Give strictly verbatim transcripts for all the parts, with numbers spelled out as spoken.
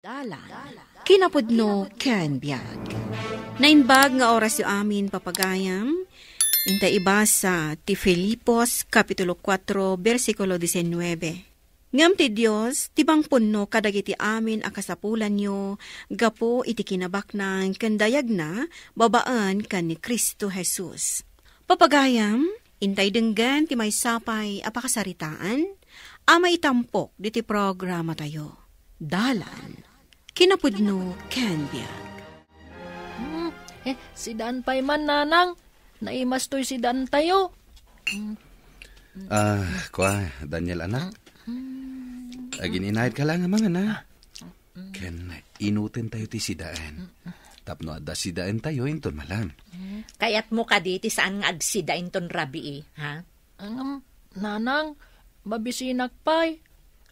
Dalan, kinapudno ken biag. Naimbag nga orasyo amin, papagayam. Inta ibasa ti Filipos, Kapitulo kuatro, bersikulo disinnuebe. Ngem ti Dios, ti mangpunno kadagiti amin a kasapulanyo gapu iti kinabaknang ken dayagna babaen ken ni Cristo Jesus. Papagayam, intay denggen ti maysa pay a pakasaritaan a maitampok ditoy programatayo. Dalan, kinapudno ken biag. Hmm, eh, sidaan pay man, Nanang. Naimas toy sidaantayo. Hmm. Ah, kua, Daniel, anak. Hmm. Agin-inayad ka lang a mangan, a. Ken inutentayo ti sidaen. Tapno adda sidaentayo inton malam. Kayatmo kadi ti saan nga agsida inton rabii, ha? Ngem, Nanang, mabisinak pay.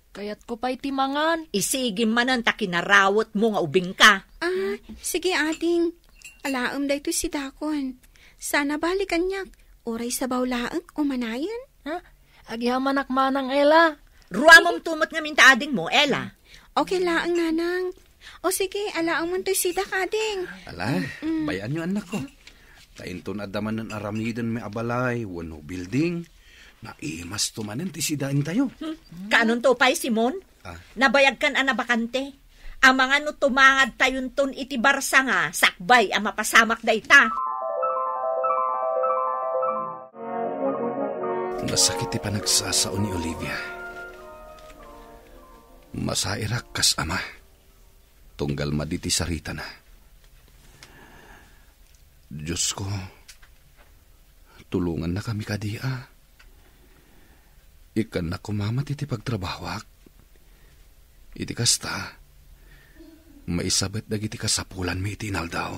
Kayatko pay ti mangan. Isigim manen ta kinarawetmo nga ubingka. Ah, sige, ading. Alaem daytoy sidakon. Sana bali kaniak. Uray sabaw laeng umanayen. Ha? Agihamanak manang, Ella. Ruamem tumot ngamin ta adingmo, Ella. Okay laeng, Nanang. O sige, alaemen toy sidak, ading. Ala, mm, bay-anyo, annakko. Ta inton adda manen aramiden mi a balay wenno building, naimasto manen ti sidaentayo. Hmm. Kaanonto pay, Simon? Ah. Nabayagkan a nabakante. Amangan no tumangadtayonton iti barsanga sakbay a mapasamak dayta. Nasakit ti panagsasao ni Olivia. Masairak kas ama. Tunggal madi ti saritana. Diosko, tulongannakami kadi a. Ikkannak koma met iti pagtrabahoak. Iti kasta, maisabet dagiti kasapulanmi iti inaldaw.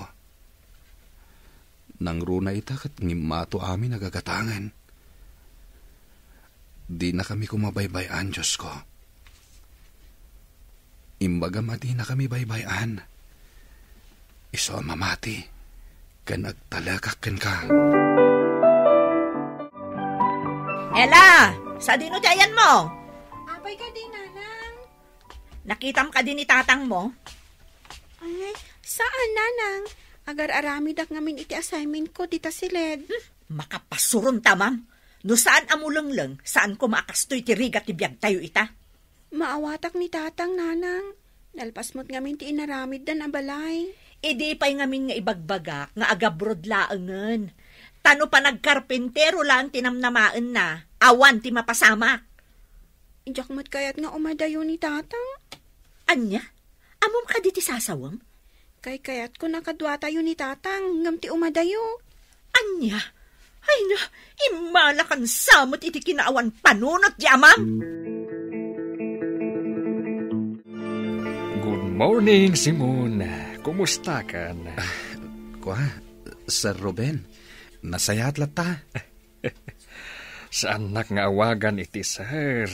Nangruna ita ket ngimmato amin a gagatangen. Dinakami koma baybay-an, Diosko. Imbagam a dinakami baybay-an. Isu a mamati ken agtalekak kenka. Ella, sadino ti ayanmo? Apay kadi, Nanang? Nakitam kadi ni tatangmo? Ay, saan, Nanang. Agar-aramidak ngamin iti assignment ko dita siled. Hmm, makapasuron ta, ma'am. No saan a mulengleng, saan koma a kastoy ti rigat ti biagtayo ita. Maawatak ni Tatang, Nanang. Nalpas met ngamin ti inaramiddan a balay. Idi pay ngamin nga ibagbagak nga agabrod laengen. Ta no panagkarpintero laeng ti namnamaenna, awan ti mapasamak. Diak met kayat nga umadayo ni Tatang. Ania? Ammom kadi ti sasawem? Kaykayatko a kaduatayo ni Tatang, ngem ti umadayo. Ania? Ay na, immalakan sa met iti kinaawan panunot ti amam. Good morning, Simon. Kumustakan? Ah, kua, Sir Ruben, nasayaat latta. Saannak nga awagan iti sir.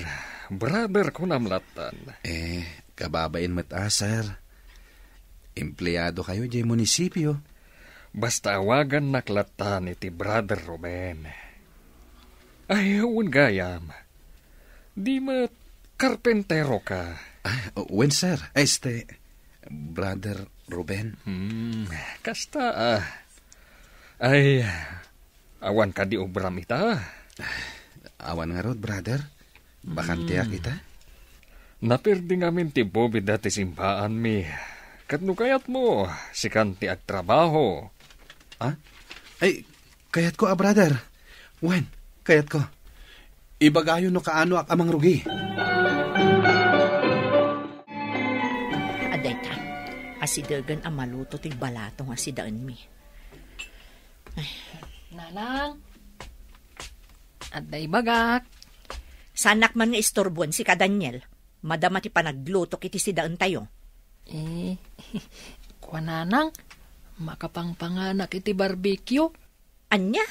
Brother kunam lattan. Eh, kababain met a, sir. Empleado kayo diay munisipyo. Basta awagannak lattan iti Brother Ruben. Ay, wen gayam. Di met karpentero ka? Ah, wen, sir. Este, Brother Ruben. Hmm, kasta, ah. Ay, awan kadi obram ita? Awan ngarud, brother. Bakanteak ita. Napirdi ngamin ti bubida ti simbaanmi. Ket no kayatmo, sikan ti agtrabaho. Ah? Ay, kayatko a, brother. Wen, kayatko. Ibagayo no kaanoak a mangrugi. Adda ita, asidegen a maluto ti balatong a sidaenmi. Nanang, adda ibagak. Saanak man nga isturboen sika, Daniel. Madama ti panaglutok iti sidaentayo. Eh, kua, Nanang, makapangpanganak iti barbecue. Ania?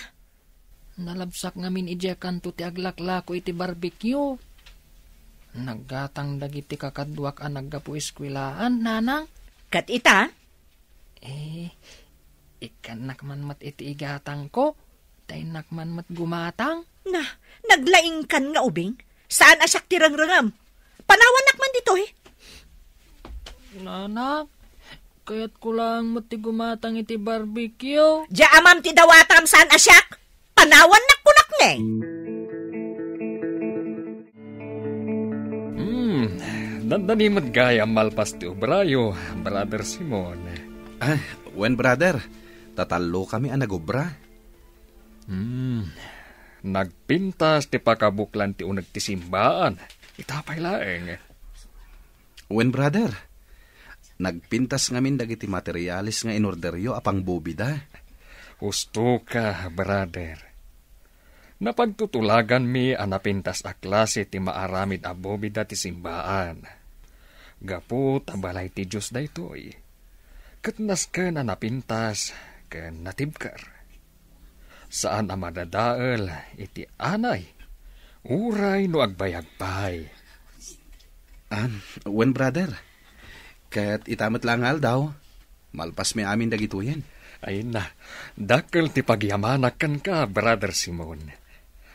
Nalabsak ngamin idiay kanto ti aglaklako iti barbecue. Naggatang dagiti kakaduak a naggapu eskuelaan, Nanang. Ket ita? Eh, ikkannak man met iti igatangko, ta innak man met gumatang. Na, naglaingkan nga ubing? Saan a siak ti rengrengem? Panawannak man ditoy. Nana, kayatko lang met ti gumatang iti barbecue. Dia amam ti dawatam saan a siak? Panawannak kunak ne. Hmm, dandani met gayam malpas ti obrayo, Brother Simon. Ah, wen, brother, tatallo kami a nagobra. Hmm, nagpintas ti pakabuklan ti uneg ti simbaan. Ita pay laeng. Wen, brother, nagpintas ngamin dagiti materiales nga inorderyo a pangbobida. Husto ka, brother. Napagtutulaganmi a napintas a klase ti maaramid a bobida ti simbaan. Gapu ta balay ti Dios daytoy. Ket nasken a napintas ken natibker. Saan a madadael iti anay, uray no agbayag pay. Ah, wen, brother. Ket ita met la nga aldaw, malpasmi amin dagitoyen. Ay na, dakkel ti pagyamanak kenka, Brother Simon.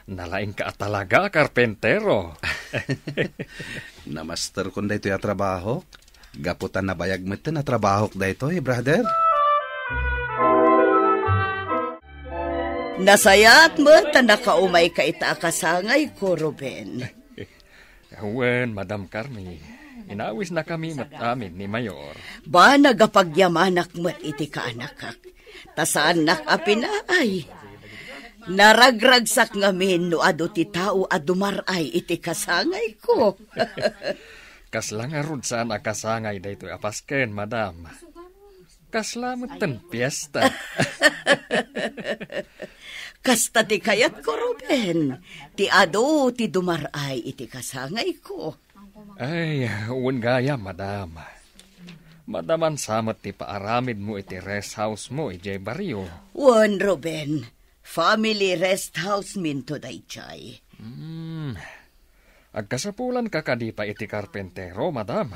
Nalaingka a talaga a karpentero. Namasterkon daytoy a trabahok. Gapu ta nabayag metten a trabahok daytoy, brother. Nasayaat met ta nakaumayka ita a kasangayko, Ruben. Wen, Madam Carmi, inawisnakami met amin ni Mayor. Banag a pagyamanak met iti kaanakak, ta saannak a pinaay. Naragragsak ngamin no adu ti tao a dumar-ay iti kasangayko. Kasla ngarud saan a kasangay daytoy a pasken, Madam. Kasla metten piesta. Kasta ti kayatko, Ruben. Ti adu ti dumar-ay iti kasangayko. Ay, wen gayam, Madam. Madaman sa met ti paaramidmo iti rest house mo idiay barrio. Wen, Ruben. Family rest house minto daydiay. Hmm. Agkasapulanka kadi pay iti karpentero, Madam?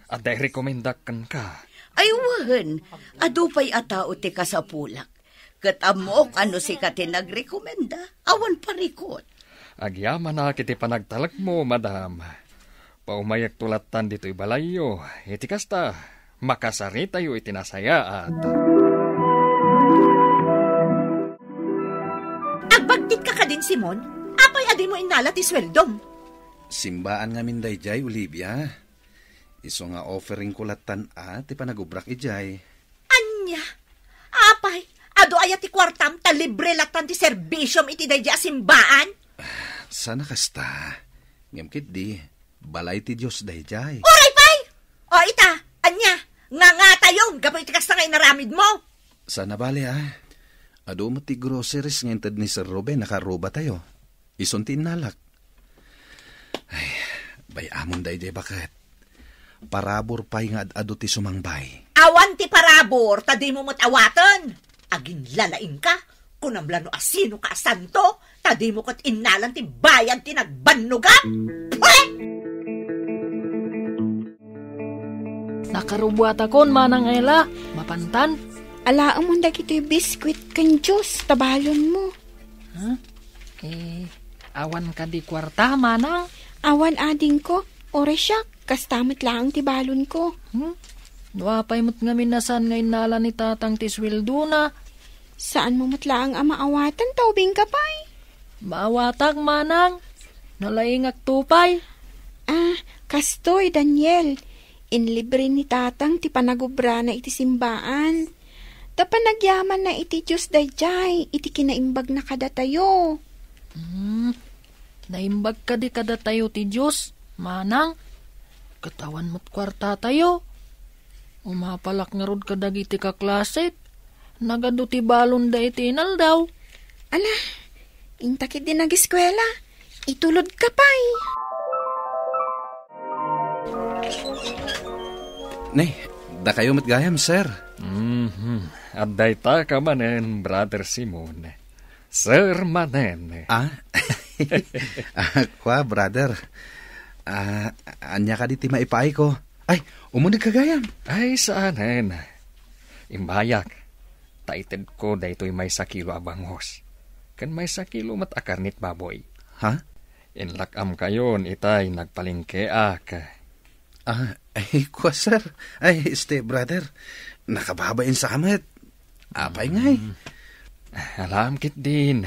Adda irekomendak kenka. Ay, wen. Adu pay a tao ti kasapulak. Ket ammok a no sika ti nagrekomenda, awan parikot. Agyamanak iti panagtalekmo, Madam. Paumayekto lattan ditoy balayyo. Iti kasta, makasaritayo iti nasayaat. Agbagtitka kadin, Simon? Apay a dimo innala ti sueldom? Simbaan ngamin daydiay, Olivia. Isu nga offeringko lattan a ti panagubrak idiay. Ania? Apay, adu aya ti kuartam ta libre lattan ti serbisiom iti daydiay a simbaan? Sana kasta. Ngem ketdi, balay ti Dios daydiay. Uray pay! O ita, ania? Ngangatayon gapu iti kasta nga inaramidmo? Sana bale, a. Adu met ti groceries nga inted ni Sir Ruben a karrubatayo. Isun ti innalak. Ay, bay-amon daydiay baket. Parabur pay nga ad-adu ti sumangbay. Awan ti parabur, ta dimo met awaten. Aginlalaingka, kunam la no asinoka a santo, ta dimo ket innalan ti bayad ti nagbannogam. Pwe! Nakarubuatakon, Manang Ella, mapantan? Alaemon dagitoy biskuit ken juice ta balonmo. Ha? Eh, awan kadi kuarta, Manang? Awan, adingko. Uray siak, kasta met laeng ti balonko. Hmm? No apay met ngamin a saan nga innala ni Tatang ti sueldona? Saanmo met laeng a maawaten ta ubingka pay? Maawatak, Manang. Nalaingakto pay. Ah, kastoy, Daniel. Inlibre ni Tatang ti panagubrana iti simbaan. Ta panagyamanna iti Dios daydiay iti kinaimbagna kadatayo. Hmm, naimbag kadi kadatayo ti Dios, Manang? Ket awan met kuartatayo. Umapalak ngarud kadagiti kaklasek. Nagadu ti balonda iti inaldaw. Ala, inta ketdi nageskuela. Itulodka pay. Ne, dakayo met gayam, sir. Mhm. Adda ita ka manen, Brother Simon. Sir manen. Ah? Ah, kua, brother. Ah, ania kadi ti maipaayko? Ay, umunegka gayam. Ay, saanen. Imbayak, ta itedko daytoy maysa kilo a bangus. Ken maysa kilo met a karnit baboy. Ha? Inlak-amkayon itay nagpalengkeak. Ah, ay, kua, sir. Ay, step brother. Nakababain sa met. Apay ngay? Mm. Alam ketdin.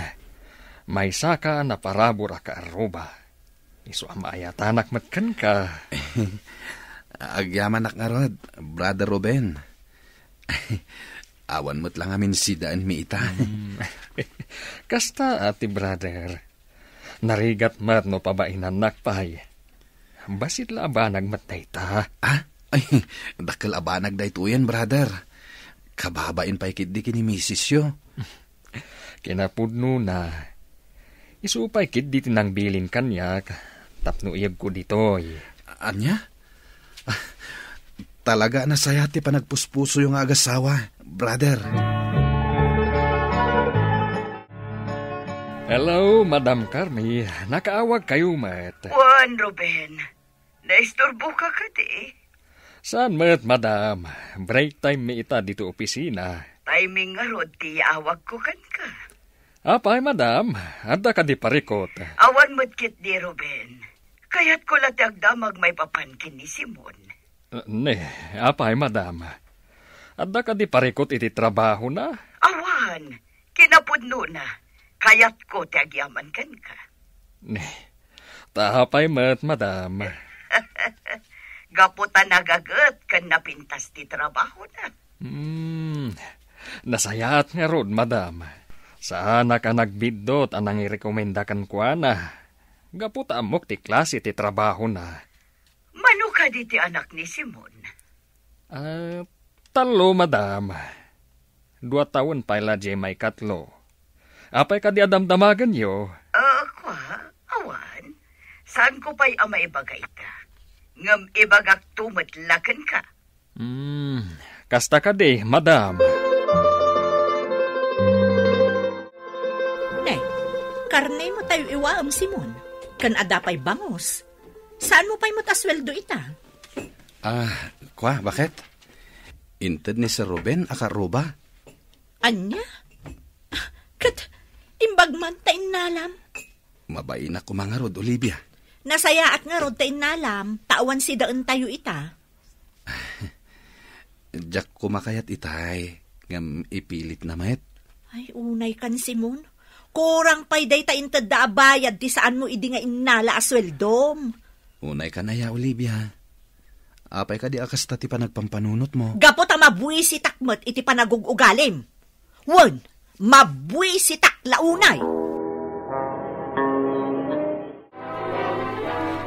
Maysa ka a naparabur a kaarruba. Isu a maayatanak met kenka. Agyamanak ngarud, Brother Ruben. Awan met la ngamin sidaenmi ita. Mm. Kasta, ati brother. Narigat met no pabainannak pay. Bassit la a banag met dayta. Ah? Ay, dakkel a banag daytoyen, brother. Kababain pay ketdi ken ni misisyo. Kinapudnona, isu pay ketdi ti nangbilin kaniak tapno iyegko ditoy. Ania? Ah, talaga a nasayaat ti panagpuspusoyo nga agasawa, brother. Hello, Madam Carmi. Nakaawagkayo met. Wen, Ruben. Naisturboka kadi? Saan met, madam. Break time mi ita ditoy opisina. Timing ngarud ti yaawagko kenka. Apay, madam, adda kadi parikut? Awan met ketdi, Ruben. Kayatko la ti agdamag maipapan ken ni Simon. Ne, apay, madam. Adda kadi parikut iti trabahona? Awan. Kinapudnona, kayatko ti agyaman kenka. Ne, ta apay met, madam? Gapu ta nagaget ken napintas ti trabahona. Hmm, nasayaat ngarud, madam. Saanak a nagbiddut a nangirekomenda kenkuana. Gapu ta ammok ti klase ti trabahona. Mano kadi ti anak ni Simon? Ah, tallo, madam. Dua tawen pay la diay maikatlo. Apay kadi a damdamagenyo? Ah, kua, awan. Saanko pay a maibaga ita. Ngem ibagakto met la kenka. Hmm, kasta kadi, madam. Ne, karne mo tayo iwaem, Simon. Ken adda pay bangus. Saanmo pay met a sueldo ita? Ah, kua, baket? Inted ni Sir Ruben a kaarruba. Ania? Ah, ket imbag man ta innalam? Mabainak koma ngarud, Olivia. Nasayaat ngarud ta innalam, ta awan sidaentayo ita. Diak koma kayat itay, ngem ipilitna met. Ay, unay kan, Simon. Kurang pay dayta intedda a bayad ti saanmo idi nga innala a sueldom. Unay kan aya, Olivia. Apay kadi a kasta ti panagpampanunotmo? Gapu ta mabuisitak met iti panagug-ugalim. Wen, mabuisitak la unay.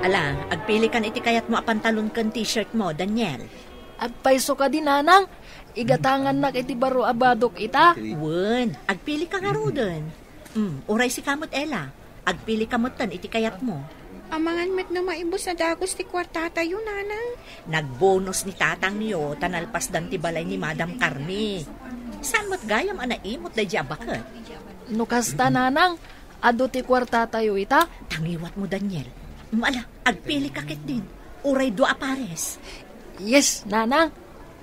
Ala, agpilikan iti kayatmo a pantalon ken t-shirt mo, Daniel. Agpayso kadi, nanang? Igatangannak iti baro a badok ita. Wen, agpilika ngaruden. Mm, uray sika met, Ella. Agpilika metten iti kayatmo. Amangan met no maibus a dagus ti kuartatayo, nanang. Nagbonus ni tatangyo ta nalpasdan ti balay ni Madam Carmi. Saan met gayam a naimot daydi a baket? No kasta, nanang, adu ti kuartatayo ita? Tangiwatmo, Daniel. Mala, agpilika ketdin. Uray dua a pares. Yes, nanang.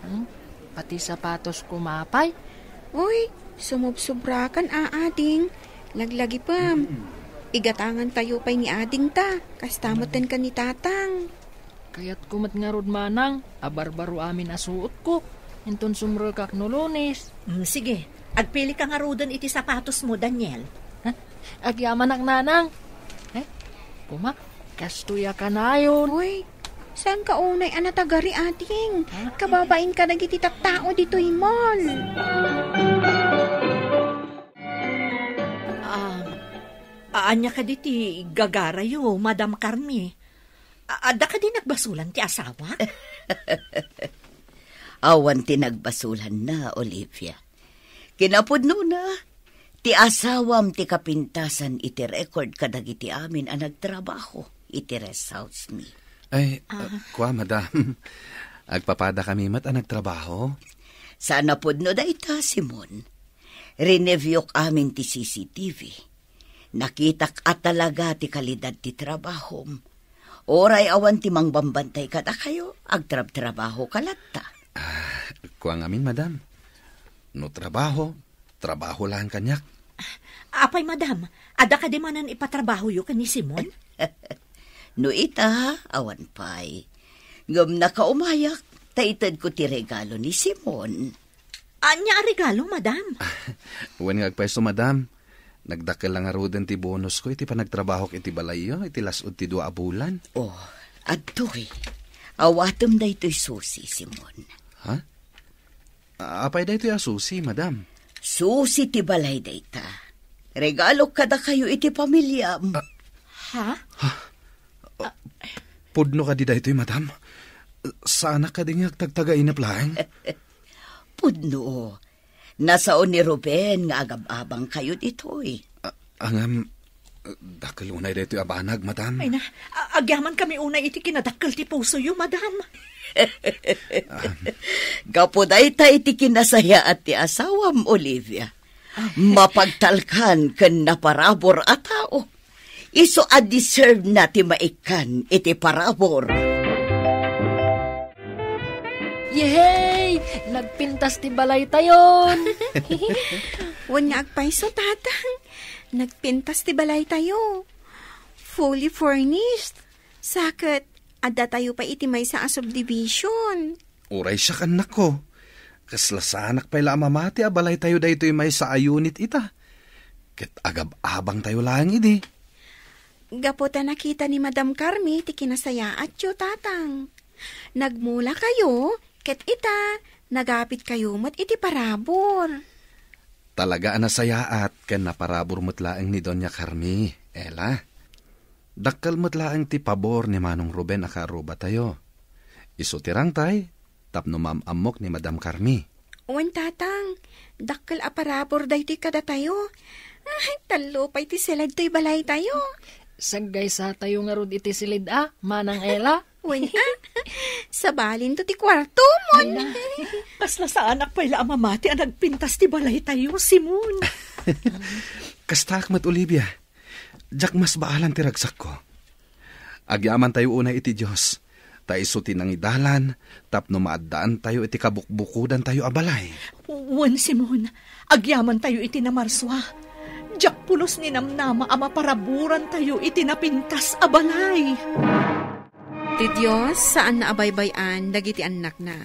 Hmm? Pati sapatos koma pay? Uy, sumubsubrakan, a, ading. Laglagipem. Igatangantayo pay ni ading ta. Kasta metten ken ni tatang. Kayatko met ngarud, manang, a barbaro amin a suotko. Inton sumrekak no Lunes. Mm, sige. Agpilika ngaruden iti sapatosmo, Daniel. Ha? Agyamanak, nanang. Eh, koma, kastoy a kanayon. Uy, saanka unay a natagari, ading? Ha? Kababain kadagiti tattao ditoy mall. Ah, ania kadi ti gagarayo, Madam Carmi? A-, adda kadi nagbasolan ti asawa? Awan ti nagbasolanna, Olivia. Kinapudnona, ti asawam ti kapintasan iti record kadagiti amin a nagtrabaho iti rest house mi. Ay, ah, kua, madam. Agpapadakami met a nagtrabaho? Saan a pudno dayta, Simon. Rineviewk amin ti C C T V. Nakitak a talaga ti kalidad ti trabahom. Uray awan ti mangbambantay kadakayo, agtrabtrabahoka latta. Ah, kua ngamin, madam. No trabaho, trabaho laeng kaniak. Apay, madam, adda kadi manen ipatrabahoyo ken ni Simon? No ita, awan pay. Ngem nakaumayak, ta itedko ti regalo ni Simon. Ania a regalo, madam? Wen nga agpayso, madam. Nagdakkel la ngaruden ti bonusko iti panagtrabahok iti balayyo iti las-ud ti dua a bulan. Oh, adtoy. Awatem daytoy susi, Simon. Ha? Apay daytoy a susi, madam? Susi ti balay dayta. Regalok kadakayo iti pamiliam. Ah. Ha? Ha? Ah, pudno kadi daytoy, madam? Saanak kadi nga agtagtagainep laeng? Pudno. Nasao ni Ruben nga agab-abangkayo ditoy. A-, angam, dakkel unay daytoy a banag, madam. Ay na, a-, agyaman kami unay iti kinadakkel ti pusoyo, madam. Gapu dayta iti kinasayaat ti asawam, Olivia. Mapagtalkan ken naparabur a tao. Isu a deserve na ti maikkan iti parabur. Yehey! Nagpintas ti balaytayon! Wen nga agpayso, Tatang. Nagpintas ti balaytayo. Fully furnished. Sa ket, addatayo pay iti maysa a subdivision. Uray siak, annakko. Kasla saanak pay la a mamati a balaytayo daytoy maysa a unit ita. Ket agab-abangtayo laeng idi. Gapu ta nakita ni Madam Carmi ti kinasayaatyo, Tatang. Nagmulakayo, ket ita, nagapitkayo met iti parabur. Talaga a nasayaat ken naparabur met laeng ni Doña Carmi, Ella. Dakkel met laeng ti pabor ni Manong Ruben a kaarrubatayo. Isu ti rangtay tapno maam-ammok ni Madam Carmi. Wen, Tatang, dakkel a parabur daytoy kadatayo. Ay, tallo pay ti siled toy balaytayo. Saggaysatayo ngarud iti siled a, Manang Ella. Wen, a? Sabalinto ti kuartomon. Ay, na. Kasla saanak pay la a mamati a nagpintas ti balaytayo, Simon. Kastaak met, Olivia. Diak masbaalan ti ragsakko. Agyamantayo unay iti Dios, ta isu ti nangidalan tapno maaddaantayo iti kabukbukodantayo a balay. Wen, Simon, agyamantayo iti namarsua. Diak pulos ni namnama a maparaburantayo iti napintas a balay. Ti Dios, saanna a baybay-an dagiti annakna.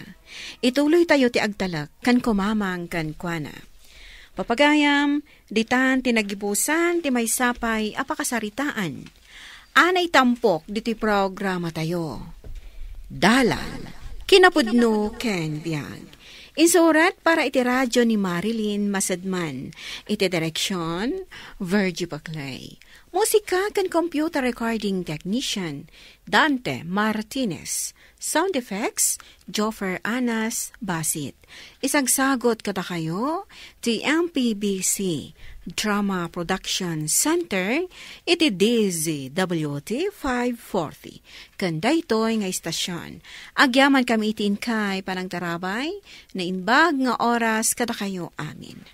Ituloytayo ti agtalek ken kumamang kenkuana. Papagayam, ditan ti nagibusan ti maysa pay a pakasaritaan a naitampok ditoy programatayo. Dalan, kinapudno ken biag. Insurat para iti radio ni Marilyn Masadman. Iti direksyon, Virgie Baclay. Musika ken computer recording technician, Dante Martinez. Sound effects, Joffer Anas Basit. Isagsagot kadakayo ti M P B C Drama Production Center iti D Z W T five forty. Ken daytoy nga istasyon, agyaman kami iti inkay panangtarabay, naimbag nga oras kadakayo amin.